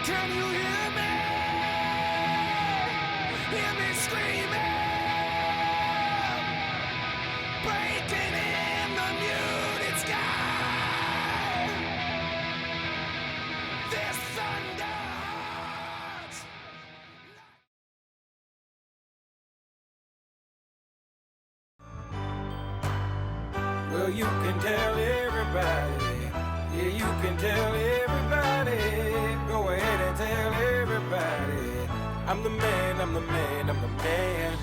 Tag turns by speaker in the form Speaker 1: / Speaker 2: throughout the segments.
Speaker 1: Can you hear me? Hear me screaming, breaking in the muted sky. This thunder heart.
Speaker 2: Well, you can tell everybody. Yeah, you can tell everybody. Go ahead and tell everybody. I'm the man, I'm the man, I'm the man.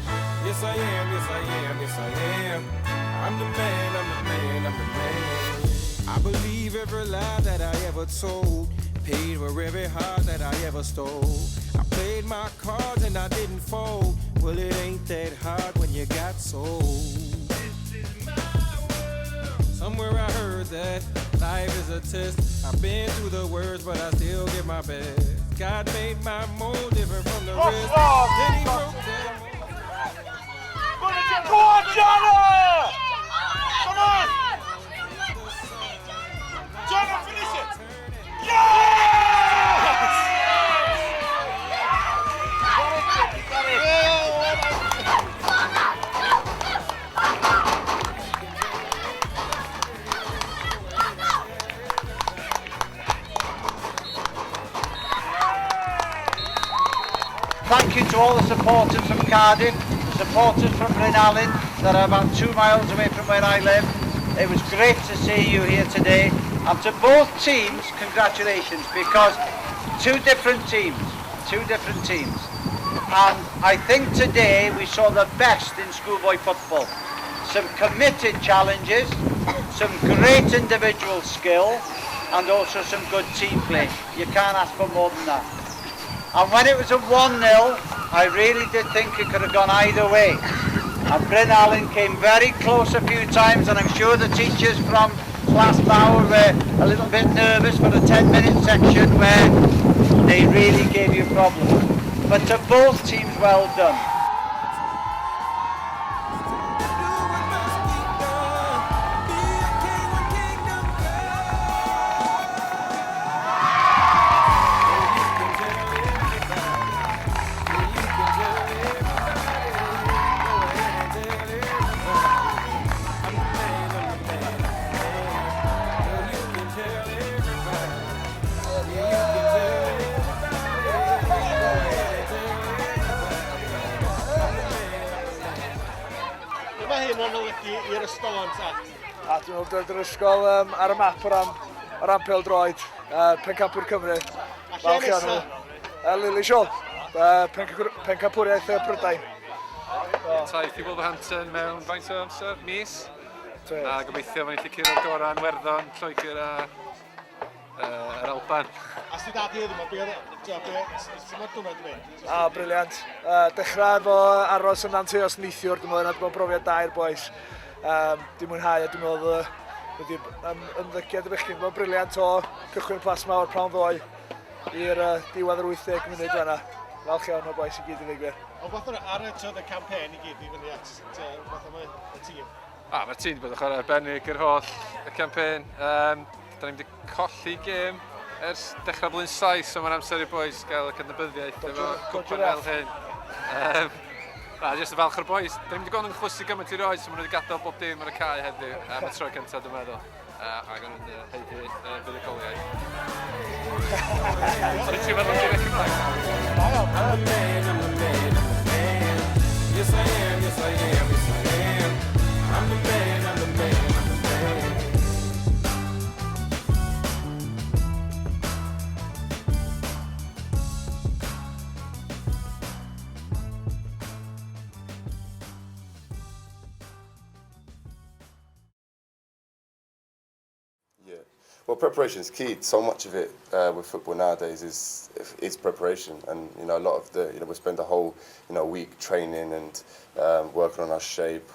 Speaker 2: Yes, I am, yes, I am, yes, I am. I'm the man, I'm the man, I'm the man. I believe every lie that I ever told. Paid for every heart that I ever stole. I played my cards and I didn't fold. Well, it ain't that hard when you got sold. Somewhere I heard that life is a test. I've been through the worst, but I still give my best. God made my mold different from the rest. Then he broke that mold.
Speaker 3: Go on, Jana! Come on! Jana, finish it! Yes! Got it, got it.
Speaker 4: Thank you to all the supporters from Cardiff, the supporters from Bryn Alyn that are about 2 miles away from where I live. It was great to see you here today. And to both teams, congratulations, because two different teams, two different teams. And I think today we saw the best in schoolboy football. Some committed challenges, some great individual skill, and also some good team play. You can't ask for more than that. And when it was a 1-0, I really did think it could have gone either way. And Bryn Alyn came very close a few times, and I'm sure the teachers from Plasmawr were a little bit nervous for the 10-minute section where they really gave you problems. But to both teams, well done.
Speaker 2: Do what must be done. Be a king when kingdom come. Oh, you can tell everybody. Yeah, you can tell everybody. Go ahead and tell everybody. I'm the man, I'm the man, I'm the man. Well, you can tell everybody. Yeah, you can tell everybody. Go ahead and tell everybody. I'm the man, I'm the man.
Speaker 3: Be mae hyn yn olygu i'r ysgol o'n ta?
Speaker 5: A dwi'n meddwl dod yr ysgol ar y map o ran pêl-droed, Pencampwr Cymru.
Speaker 3: A lle
Speaker 5: Falch iawn
Speaker 3: nesa?
Speaker 5: o. Lilleshall, Pencampwriaeth Prydain.
Speaker 6: Taith i Wolverhampton mewn faint o amser? Mis?
Speaker 5: Dwe.
Speaker 6: A gobeithio fod ni'n gallu curo'r gorau yn Werddon, Lloegr a yr Alban.
Speaker 3: A sydd dad i heddiw, be oedd, be, sut mae'r diwrnod wedi mynd?
Speaker 5: A, brilliant. Dechrau efo aros yn Nanteos neithiwr, dwi'n meddwl yna wedi bod yn brofiad da i'r boys. Di mwynhau a dwi'n meddwl wedi ymddygiad y bechgyn bod brilliant o cychwyn Plasmawr prawn ddoe i'r diwedd yr 80 munud fanna. Falch iawn o boys i gyd i ddweud gwir.
Speaker 3: Ond fath o'r ar y tyd y campaign i gyd i fyny at, fath o y tîm.
Speaker 6: A, mae'r tîm wedi bod yn chwarae arbennig yr holl y campaign. Da ni'n wedi colli gêm ers dechrau blwyddyn 7, so mae'n amser i'r boys gael y cydnabyddiaeth efo cwpan fel hyn. Na, jyst yn falch o'r boys. Da ni'n wedi gweld yn chwysu gymaint i roed, so maen nhw wedi gadael bob dim ar y cae heddiw am y tro cyntaf, dwi'n meddwl. Ac o'n nhw'n haeddu buddugoliaeth. Sorry, ti'n meddwl ti'n Cymraeg?
Speaker 2: I'm the man, I'm the man, I'm the man. Yes, I am, yes, I am, yes, I am. I'm the man, I'm the man, I'm the man.
Speaker 7: Yeah. Well, preparation is key. So much of it with football nowadays is preparation, and a lot of the we spend the whole week training and working on our shape,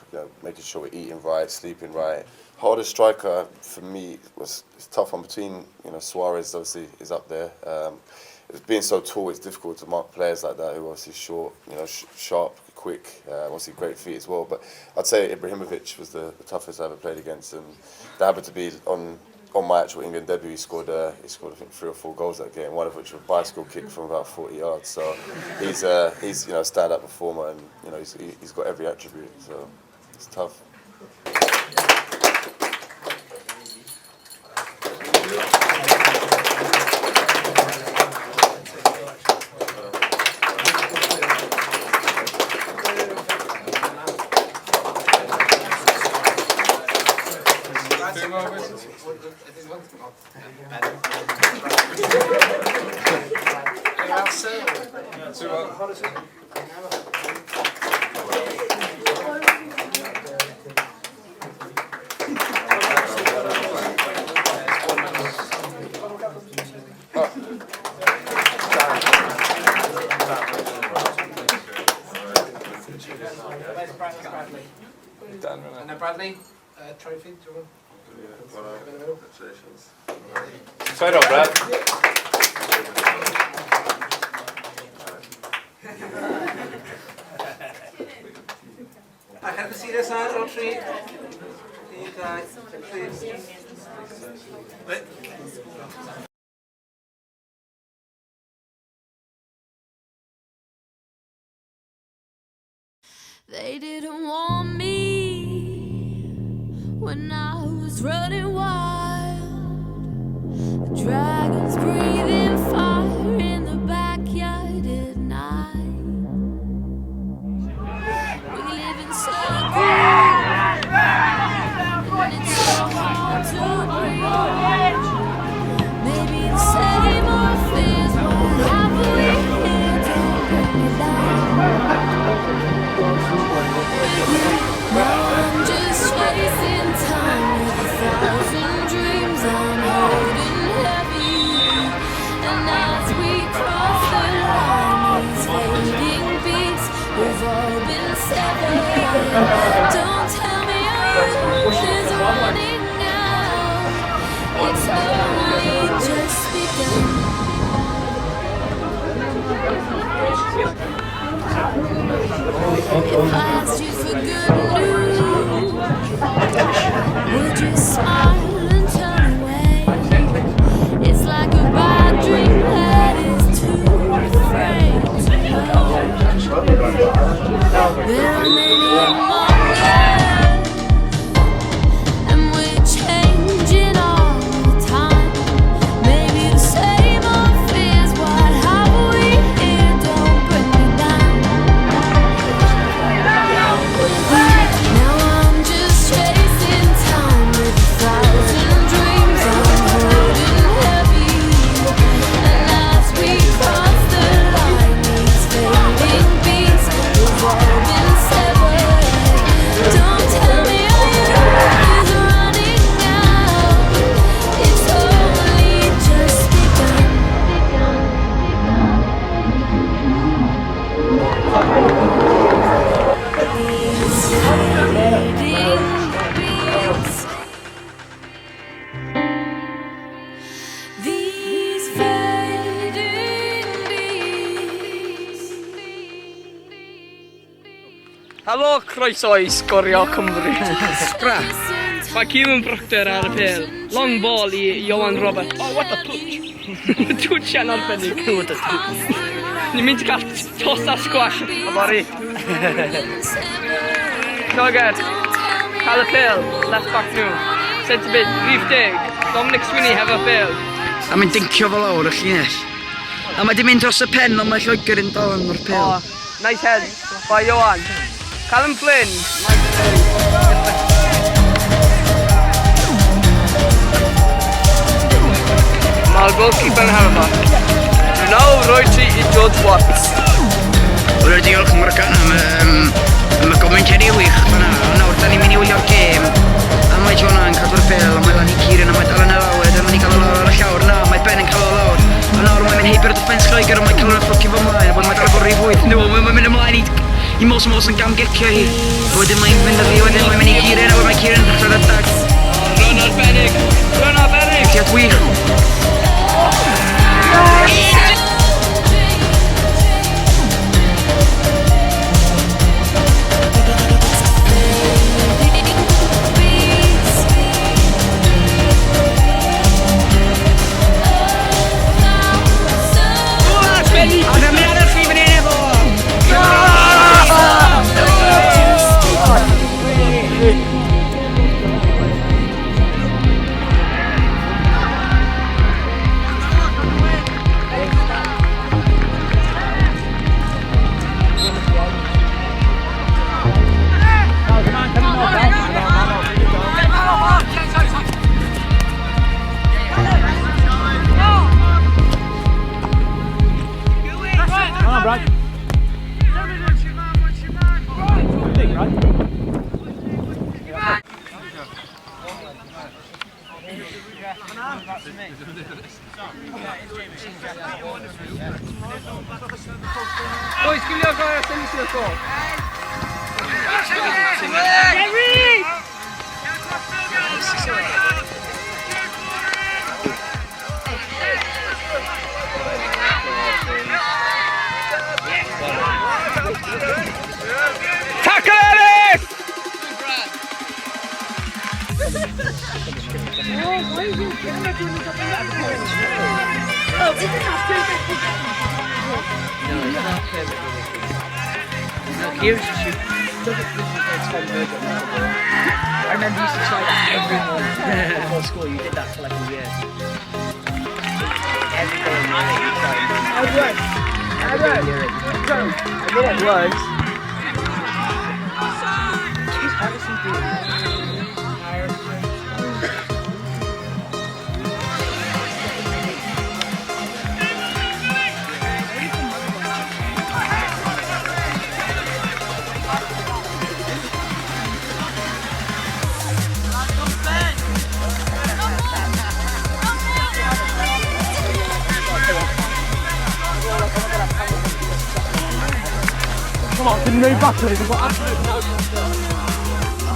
Speaker 7: making sure we're eating right, sleeping right. Hardest striker for me was, it's tough one between Suarez obviously is up there. Being so tall, it's difficult to mark players like that who are obviously short, sharp, quick, obviously great feet as well. But I'd say Ibrahimovic was the toughest I ever played against, and that happened to be on on my actual England debut, he scored, I think, three or four goals that game. One of which was a bicycle kick from about 40 yards. So he's a stand-up performer, and he's got every attribute. So it's tough.
Speaker 6: Two more, boys. Two more.
Speaker 8: Where's Bradley?
Speaker 6: Dan, fyna.
Speaker 8: And Bradley, trophy, do you want to come in the middle?
Speaker 6: Sorry, Brad.
Speaker 8: Ac ar y serious ar ôl tri. Un, dau, tri.
Speaker 9: They didn't want me when I was running wild. The dragons breathing fire in the backyard at night. We live in so good, and it's so hard to breathe. Maybe the same old fears won't have we here. Don't bring me down. Now I'm just chasing time with a thousand dreams I'm holding heavy. And as we cross the line, these fading beats, we've all been severed. Don't tell me our youth is running out. It's only just begun. If I asked you for good news, would you smile and turn away? It's like a bad dream that is too afraid to know. There are many among us, and we're changing all the time. Maybe the same old fears. What have we here? Don't bring me down. Now I'm just chasing time with a thousand dreams I'm holding heavy. And as we cross the line, these fading beats, we've all been severed. Don't tell me our youth is running out. It's only just begun. These fading beats. These fading beats.
Speaker 10: Helo, croeso i Sgorio Cymru.
Speaker 9: Sgra.
Speaker 10: Mae Kieran Proctor ar y pêl. Long ball i Ioan Roberts. Oh, what a touch! Touch yn arbennig. What a touch. Ni'n mynd i gael toss a squash. Yfory. Lloegr. Cael y pêl. Left back nhw. Centre mid, rhif 10. Dominic Sweeney hefo pêl.
Speaker 11: A mae'n dincio fo lawr y llinell. A mae di mynd dros y pen, ond mae Lloegr yn dal yn o'r pêl.
Speaker 10: Oh, nice head by Ioan. Callum Flynn. Nice. Mae'r goalkeeper yn hefo. Nawr roi ti i George Watts.
Speaker 11: Wel, diolch Morgan am y commentary wych fan'na. Nawr, da ni'n mynd i wylio'r gêm. A mae Jonah yn cadw'r bêl, a mae lan i Kieran, a mae dal yn y lawr, a mae'n i gael o lawr ar y llawr. Na, mae Ben yn cael o lawr. A nawr mae'n mynd heibio'r defence Lloegr, a mae'n cael o'n ffwcio fo ymlaen, a mae'n dal efo rhif 8. No, mae'n mynd ymlaen i Mos Mos yn gam gicio hi. A wedyn mae'n mynd â fi, wedyn mae'n mynd i Kieran, a wedyn mae Kieran yn dechrau'r adag.
Speaker 10: Run arbennig. Run arbennig.
Speaker 11: Giad wych.
Speaker 9: Beats.
Speaker 10: Boys, gwylio gorau semicircle. Jerry! Tackle Ellis!
Speaker 11: No, it's not Kermit the Wicked. No, Kieran's just shoot. Tom Burger. I remember you used to try that every morning before school. You did that for like a year. Every day you tried. Every year. It works. Harrison do
Speaker 10: Come on, can move back, please. I've got absolutely no.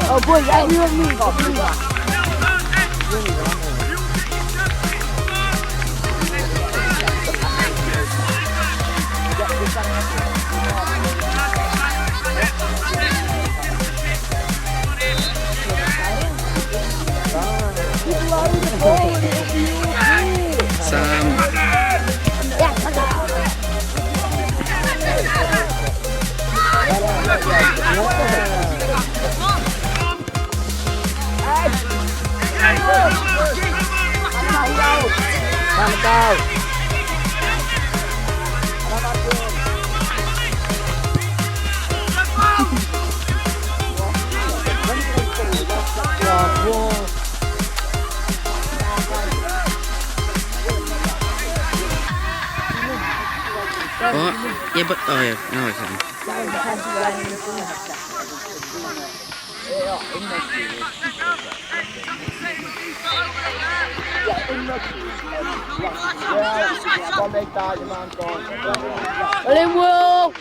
Speaker 10: Oh, boys, everyone move up. Move back.
Speaker 11: Sam. What? Yeah, but oh yeah, no, I can.
Speaker 10: Will!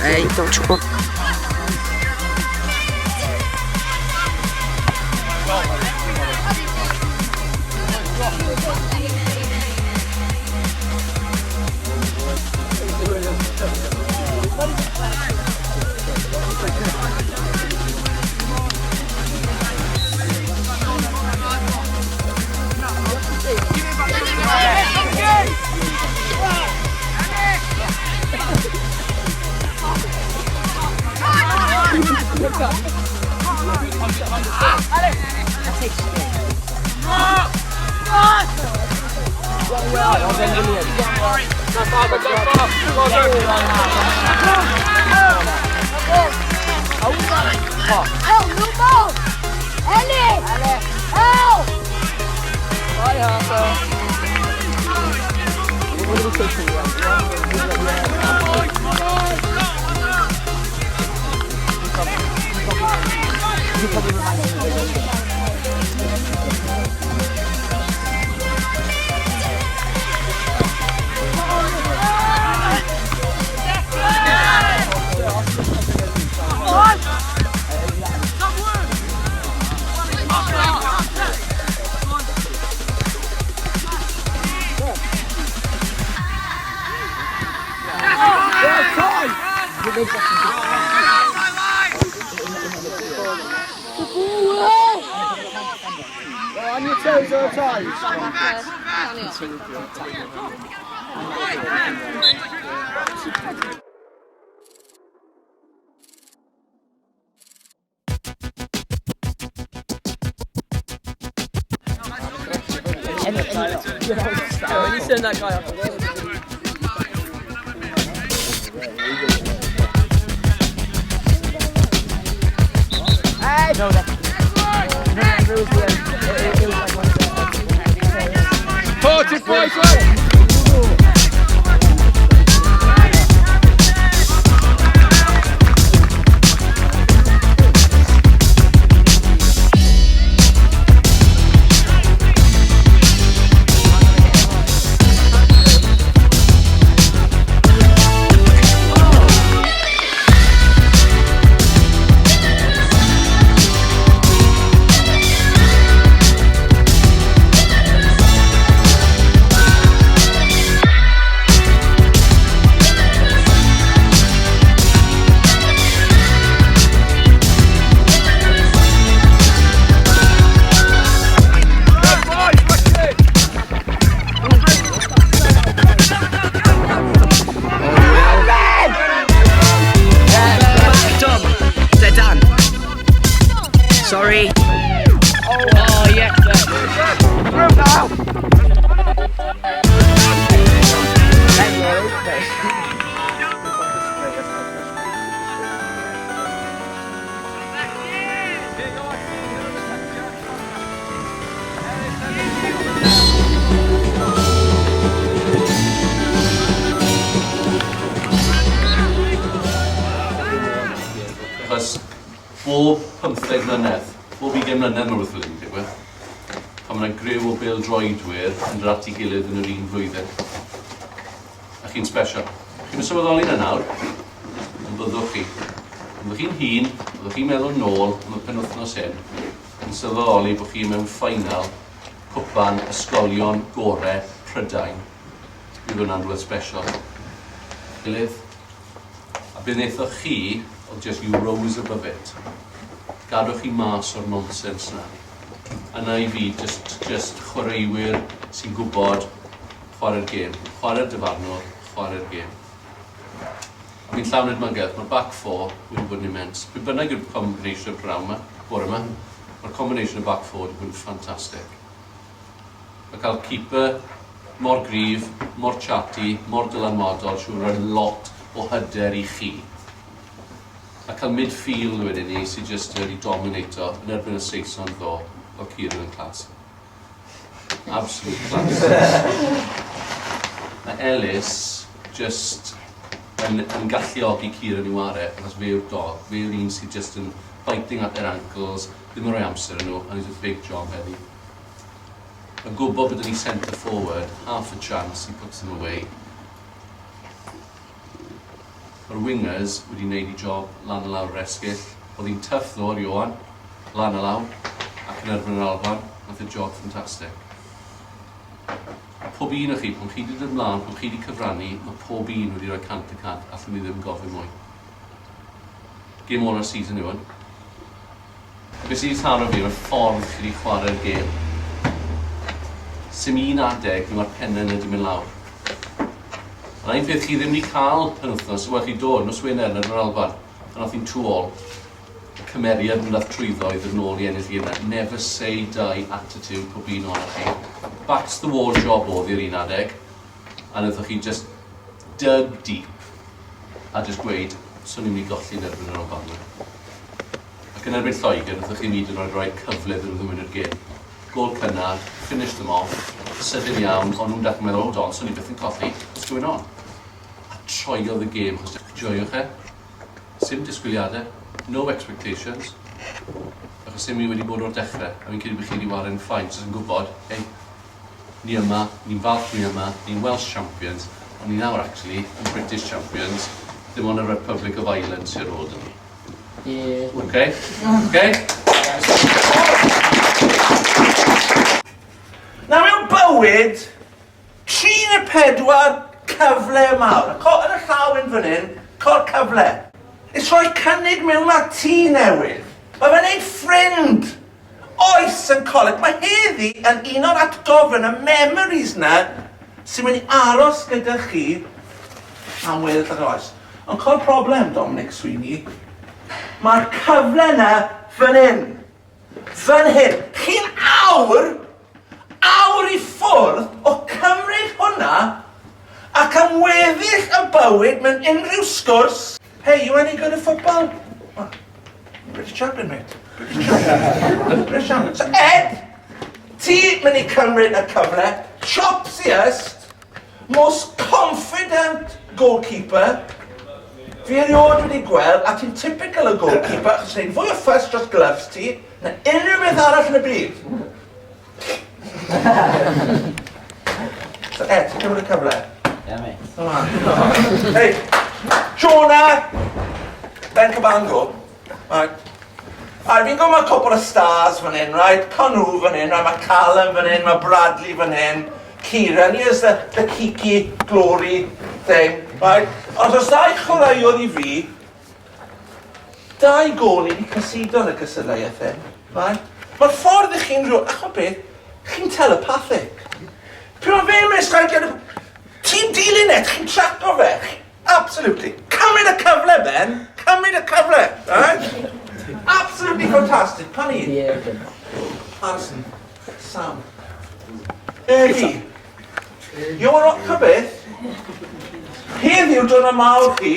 Speaker 11: Hey, don't you want?
Speaker 9: Help, no ball! Ellie! Help!
Speaker 10: Bye, Harper.
Speaker 5: On your toes or toes?
Speaker 10: When you send that guy up. No, that's No, it was, yeah, it was like one of the...
Speaker 6: Forty boys, right!
Speaker 11: Dom, Dedan. Sorry.
Speaker 10: Oh, yes, sir.
Speaker 12: Achos bob 15 mlynedd, bob 20 mlynedd mae rhywbeth fel hyn yn digwydd. Pan mae yna griw o bêl-droedwyr yn dod at ei gilydd yn yr un flwyddyn. A chi'n special. Chi'n sylweddoli na nawr, ond byddwch chi. Byddwch chi'n hun, byddwch chi'n meddwl nôl am y penwythnos hyn, yn sylweddoli bod chi mewn final cwpan ysgolion gore Prydain. Bydd hwnna'n rhywbeth special. Gilydd. A beth wnaethoch chi, oedd just you rose above it. Gadwch chi mas o'r nonsense na. Yna i fi, just chwaraewyr sy'n gwybod chwarae'r gêm. Chwarae'r dyfarnwr, chwarae'r gêm. A fi'n llawn edmygedd, mae'r back four wedi bod yn immense. Pwy bynnag yw'r combination o'r prynhawn yma, bore yma, mae'r combination o back four wedi bod yn ffantastig. Mae cael keeper mor gryf, mor chatty, mor dylanwadol, siŵr rhoi lot o hyder i chi. A cael midfield wedyn ni sydd just wedi dominato yn erbyn y Saeson ddo, o Kieran yn class. Absolute class. Mae Ellis just yn galluogi Kieran i ware, achos fe yw'r dog, fe yw'r un sydd just yn biting at their ankles, ddim yn rhoi amser yn nhw, and he's a big job heddi. Yn gwybod bod ni centre forward, half a chance, he puts them away. Mae'r wingers wedi wneud i job lan a lawr yr esgyll. Oedd hi'n tough ddo ar Ioan, lan a lawr, ac yn erbyn yr Alban, nath y job ffantastig. A pob un o chi, pan chi wedi dod ymlaen, pan chi wedi cyfrannu, mae pob un wedi rhoi 100%, allwn ni ddim gofyn mwy. Game on o'r season yw hwn. Be sydd wedi taro fi yw'r ffordd chi wedi chwarae'r gêm. Sim un adeg lle mae'r pennau yna wedi mynd lawr. A un peth chi ddim wedi cael penwythnos, wel chi do, nos Wener yn yr Alban, pan nath hi'n 2-all, y cymeriad yn nath trwyddo i ddod nôl i ennill i yna. Never say die attitude pob un ohonoch chi. Backs the wall job oedd i'r un adeg, a wnaethoch chi just dug deep a just gweud, swn i'n mynd i golli yn erbyn yr Albanwyr. Ac yn erbyn Lloegr, wnaethoch chi hyd yn oed rhoi cyfle iddyn nhw ddim yn yr gêm. Gôl cynnar, finish them off, sydyn iawn, ond nhw'n dechrau meddwl, hold on, swn i byth yn colli, what's going on? A troiodd y gêm, achos joiwch e. Sim disgwyliadau, no expectations, achos sim ni wedi bod o'r dechrau, a fi'n credu bod chi wedi ware'n fine, jyst yn gwybod, hei, ni yma, ni'n falch ni yma, ni'n Welsh champions, ond ni nawr actually yn British champions, dim ond y Republic of Ireland sy'n ar ôl dyn ni.
Speaker 10: Yeah.
Speaker 12: Okay? Okay?
Speaker 8: Na mewn bywyd, 3 neu 4 cyfle mawr. Co yn y llaw un fan hyn, co'r cyfle. It's rhoi cynnig mewn â tŷ newydd. Mae fe'n neud ffrind. Oes yn coleg. Mae heddi yn un o'r atgofion, y memories na, sy'n mynd i aros gyda chi am weddill yr oes. Ond cael problem, Dominic Sweeney. Mae'r cyfle na fan hyn. Fan hyn. Chi'n awr i ffwrdd o cymryd hwnna ac am weddill y bywyd mewn unrhyw sgwrs. Hey, you any good at football? Oh, British champion, mate. British Champion. British Champion. So Ed, ti mynd i cymryd y cyfle, chopsiest, most confident goalkeeper fi erioed wedi gweld, a ti'n typical o goalkeeper, achos ti'n fwy o fuss dros gloves ti, na unrhyw beth arall yn y byd. So Ed, ti'n cymryd y cyfle?
Speaker 4: Yeah, mate.
Speaker 8: Come on. Hey, Jonah! Ben Cabango. Right. Right, fi'n gwybod mae cwpl o stars fan hyn, right? Conw fan hyn, right? Mae Callum fan hyn, mae Bradley fan hyn, Kieran, here's the Kiki glory thing, right? Ond os dau chwaraewr i fi, dau gol i ni cysido yn y cystadleuaeth hyn, right? Mae'r ffordd i chi'n rhyw, achos beth, chi'n telepathic. Pryd mae fe'n mynd strike, ti'n dilyn e, chi'n traco fe. Absolutely. Cymryd y cyfle, Ben. Cymryd y cyfle, right? Absolutely fantastic. Pan i? Harrison. Sam. Eddie. You're not beth. Heddiw diwrnod mawr chi.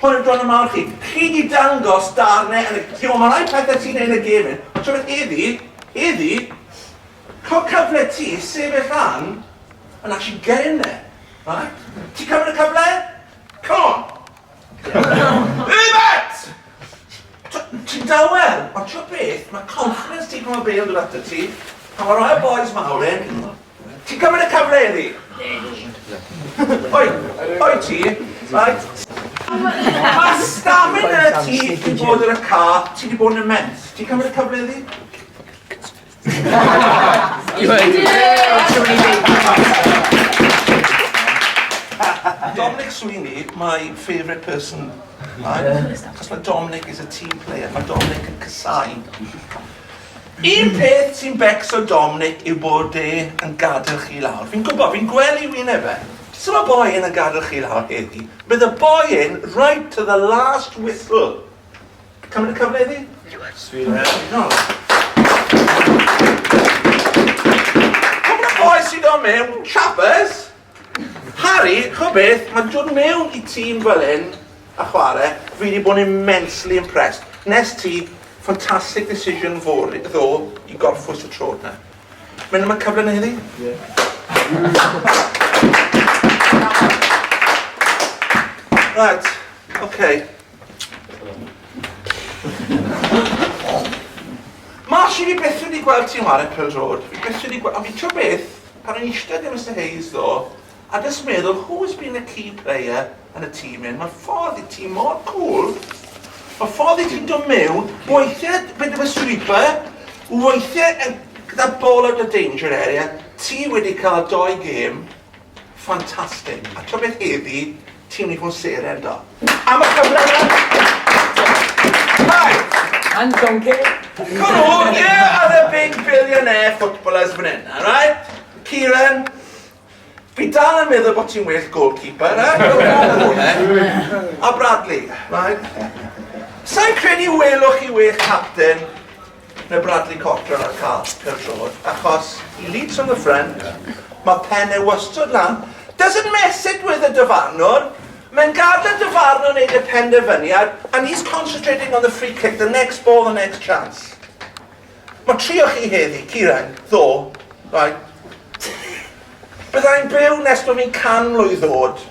Speaker 8: Hwn yw diwrnod mawr chi. Chi di dangos darnau yn y... Ti'n mae rai pethau ti'n neud yn y gêm hyn. Ond ti'n heddi, heddi, cael cyfle ti sefyll lan and actually get in there. Right? Ti'n cymryd y cyfle? Come on! Herbert! Ti'n dawel, ond ti'n beth, mae confidence ti pan mae Bale yn dod ato ti, a mae rai o boys mawr hyn, ti'n cymryd y cyfle iddi? Oi, oi ti, right? Mae stamina ti i bod yn y car, ti di bod yn immense. Ti'n cymryd y cyfle iddi?
Speaker 10: You heard.
Speaker 8: Dominic Sweeney, my favourite person. Right? Achos mae Dominic is a team player. Mae Dominic yn casau. Un peth sy'n becso Dominic yw bod e yn gadael chi lawr. Fi'n gwybod, fi'n gweld i wyneb e. So mae boi yn gadael chi lawr heddi. Bydd y boi yn right to the last whistle. Cymryd y cyfle iddi? No. Cwpl o boi sydd o mewn, chappers. Harry, chw beth, mae dod mewn i tîm fel hyn a chwarae, fi wedi bod yn immensely impressed. Nes ti, fantastic decision fawr ddo i gorffwys y tro na. Mynd am y cyfle na heddi?
Speaker 5: Yeah.
Speaker 8: Right, okay. Mas i fi byth wedi gweld ti'n chwarae pêl-droed. Fi byth wedi gweld... Ond fi ti'n beth, pan o'n eistedd gyda Mr Hayes ddo, a just meddwl, who has been a key player yn y tîm hyn? Mae'r ffordd i ti mor cool. Mae'r ffordd i ti'n dod mewn, weithiau bit of a sweeper, weithiau gyda ball out of danger area, ti wedi cael doi gêm ffantastig. A ti'n beth heddi, ti'n mynd i fod yn seren do. Am y cyfle yna. Right.
Speaker 10: And donkey.
Speaker 8: Come on, here are the big billionaire footballers fan hyn, alright? Kieran, fi dal yn meddwl bod ti'n well goalkeeper, eh? A Bradley, right? Sa'n credu welwch chi well captain na Bradley Cottrell ar cael pêl-droed, achos he leads from the front, mae pen e wastad lan, doesn't mess it with y dyfarnwr, mae'n gadael y dyfarnwr wneud y penderfyniad, and he's concentrating on the free kick, the next ball, the next chance. Mae trio chi heddi, Kieran, ddo, right, Byddai'n byw nes bod fi'n 100 mlwydd oed.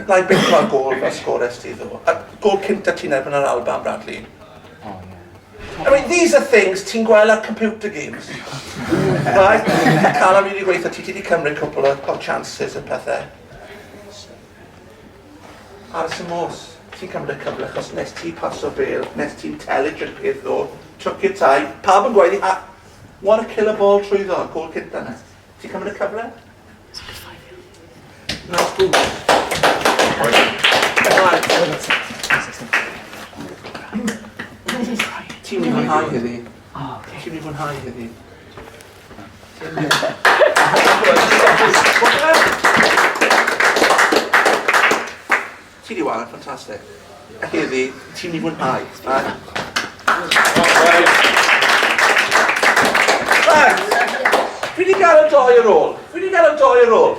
Speaker 8: Na i byth cael gol fel sgores ti ddo. A gol cynta ti'n erbyn yr Alban, Bradley. I mean, these are things ti'n gweld ar computer games. Right? A Callum wedi gweithio, ti wedi cymryd cwpl o chances a pethau. Harrison Morse, ti'n cymryd y cyfle achos nes ti paso bêl, nes ti intelligent peth ddo, took your time, pawb yn gweud, ah, what a killer ball trwyddo, gol cynta na. Ti'n cymryd y cyfle? Nice boots. Right. Ti'n mynd i fwynhau heddi. Ti'n mynd i fwynhau heddi. Ti di wara, ffantastig. A heddi, ti'n mynd i fwynhau. Right? Right. Fi di gael y doi ar ôl. Fi di gael y doi ar ôl.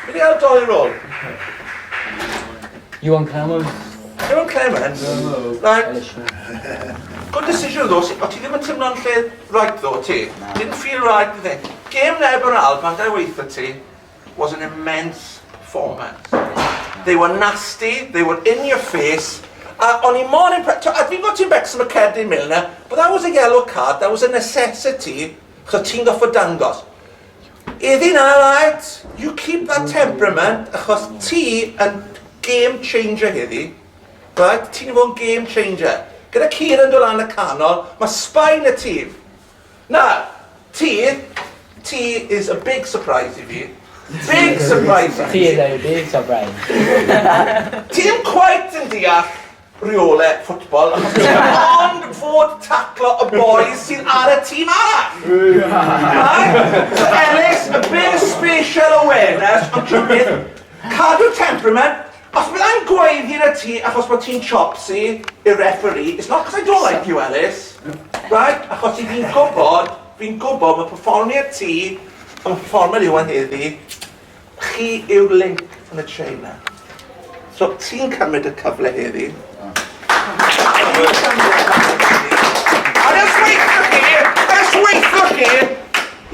Speaker 8: Fi di gael y doi ar ôl.
Speaker 10: Iwan Clements.
Speaker 8: Iwan Clements? Right. Good decision though, o ti ddim yn teimlo'n lle right though, ti? Didn't feel right, did it? Gêm neb yr Alban, da i weithio ti, was an immense performance. They were nasty, they were in your face, a o'n i mor impressed, a fi'n gwybod ti'n becso am y cerdyn Milner, but that was a yellow card, that was a necessity, achos ti'n gorfod dangos. Iddi na, right, you keep that temperament, achos ti yn game changer heddi, right, ti'n fod yn game changer. Gyda Kieran dod lan y canol, mae spine y tîm. Na, ti, ti is a big surprise i fi. Big surprise i fi.
Speaker 13: Ti is a big surprise.
Speaker 8: Ti ddim quite yn deall reole ffwtbol, achos ti ond fod taclo y boys sydd ar y tîm arall. Right? So Ellis, a bit of spatial awareness, ond trwy beth, cadw temperament, os byddai'n gweiddi ar ti achos bod ti'n chopsy i'r referee, it's not because I don't like you, Ellis, right? Achos i fi'n gwybod, fi'n gwybod mae perfformiad ti, a mae perfformiad Iwan heddi, chi yw'r link yn y chain na. So ti'n cymryd y cyfle heddi. A ers weithio chi, ers weithio chi,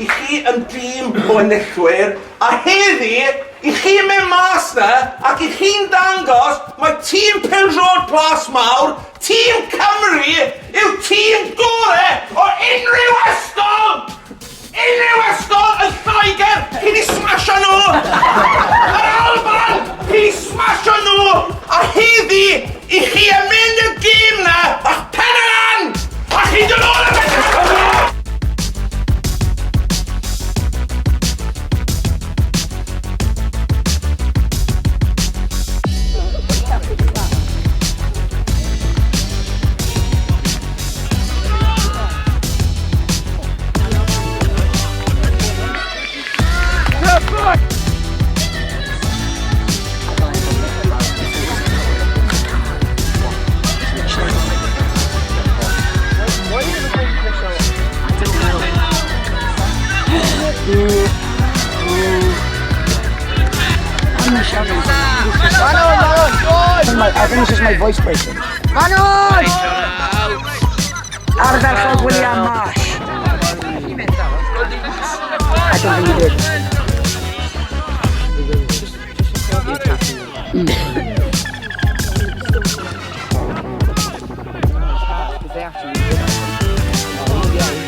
Speaker 8: i chi yn dîm o enillwyr, a heddi, i chi mynd mas na, ac i chi'n dangos mae tîm Pêl-droed Plas Mawr, tîm Cymru, yw tîm gore o unrhyw ysgol! Unrhyw ysgol yn Lloegr, chi 'di smasho nhw! Yr Alban, chi 'di smasho nhw! A heddi, i chi yn mynd i'r gêm na, a'ch pen yn lan! A chi'n dod nôl am y
Speaker 11: I think it's just my voice breaking. Manon! Ardderchog William Marsh. I don't think he did.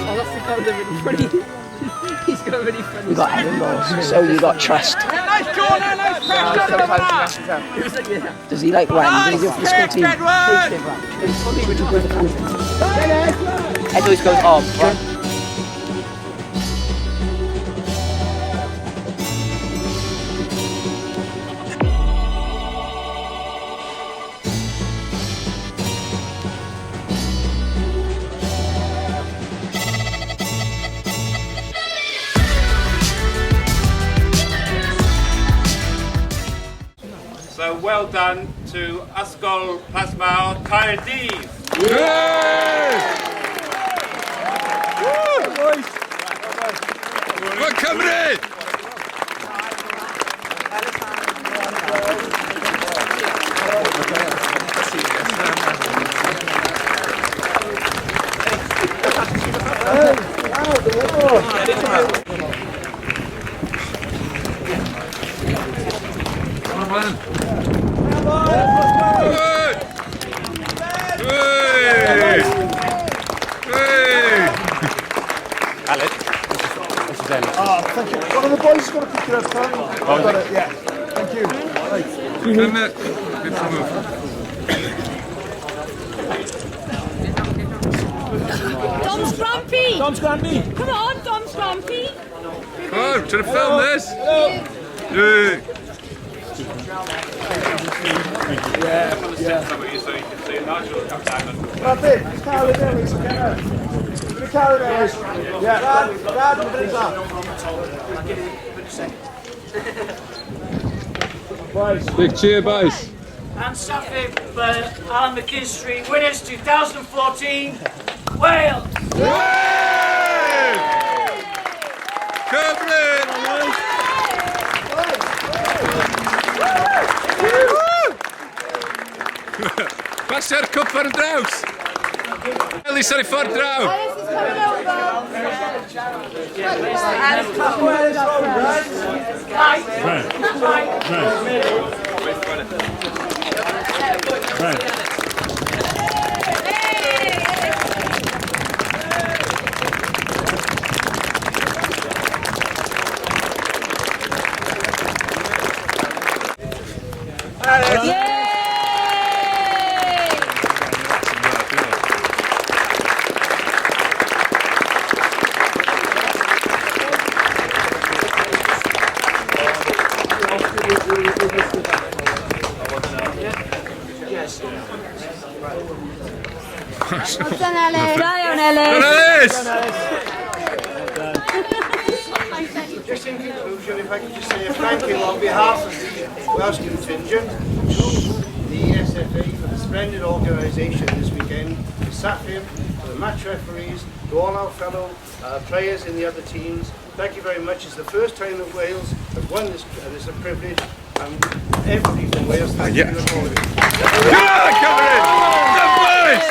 Speaker 10: Oh, that's the kind of really funny. He's got a really funny.
Speaker 11: You got Evan balls, so you got trust.
Speaker 8: Nice corner, nice pressure.
Speaker 11: Does he like run? Does he do it for the school team?
Speaker 13: Ed always goes, oh, bro.
Speaker 14: So well done to Ysgol Plasmawr Caerdydd.
Speaker 6: Go Cymru!
Speaker 5: Oh, thank you. One of the boys is going to pick it up, Tony. Oh, got it, yeah. Thank you. Right.
Speaker 9: Dom Scrampy!
Speaker 5: Dom Scrampy!
Speaker 9: Come on, Dom Scrampy!
Speaker 6: Come on, trying to film this. Yeah.
Speaker 5: Yeah, yeah. Bradley, Carly Lewis, Carly Lewis. Yeah, Brad, Brad, Brad.
Speaker 6: Big cheer, boys.
Speaker 15: And Safi for Alan McKinstry, winners 2014, Wales!
Speaker 6: Cymru! Pasio'r cwpan draws! Elis ar ei ffordd draw!
Speaker 9: Ellis is coming over.
Speaker 14: Right.
Speaker 9: Well done, Ellis. Da iawn, Ellis.
Speaker 3: Ellis! Just in conclusion, if I could just say a thank you on behalf of the Welsh contingent to the SFA for the splendid organisation this weekend, to Safib, to the match referees, to all our fellow players in the other teams. Thank you very much. It's the first time that Wales have won this, and it's a privilege. And everybody from Wales, thank you and all of you.
Speaker 6: Come on, Cymru! The boys!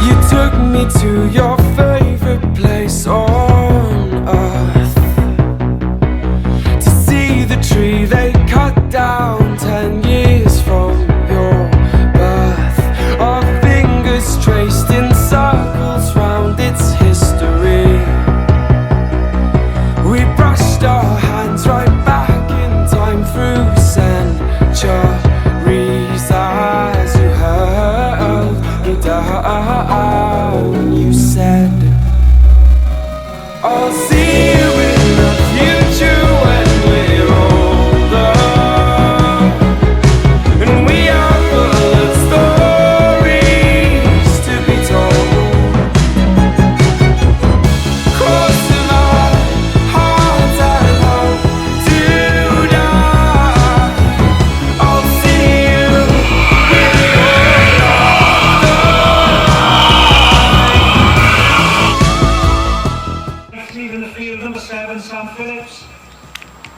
Speaker 2: You took me to your favorite place on earth to see the tree they cut down 10 years from your birth. Our fingers traced in circles round its history. We brushed our hands right back in time through centuries as you held me down. You said, I'll see you in the future when we're older. And we are full of stories to be told. Cross of our hearts and hope to die. I'll see you when you're
Speaker 15: Leaving the field, number 7, Sam Phillips.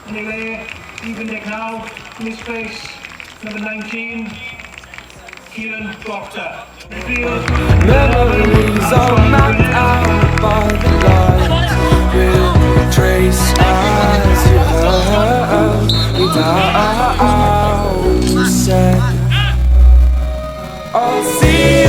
Speaker 15: In the way, Stephen Nick now. In his place, number 19, Kieran Proctor. Field,
Speaker 2: Memories are mapped out by the lines we'll trace as you held me down. You said, I'll see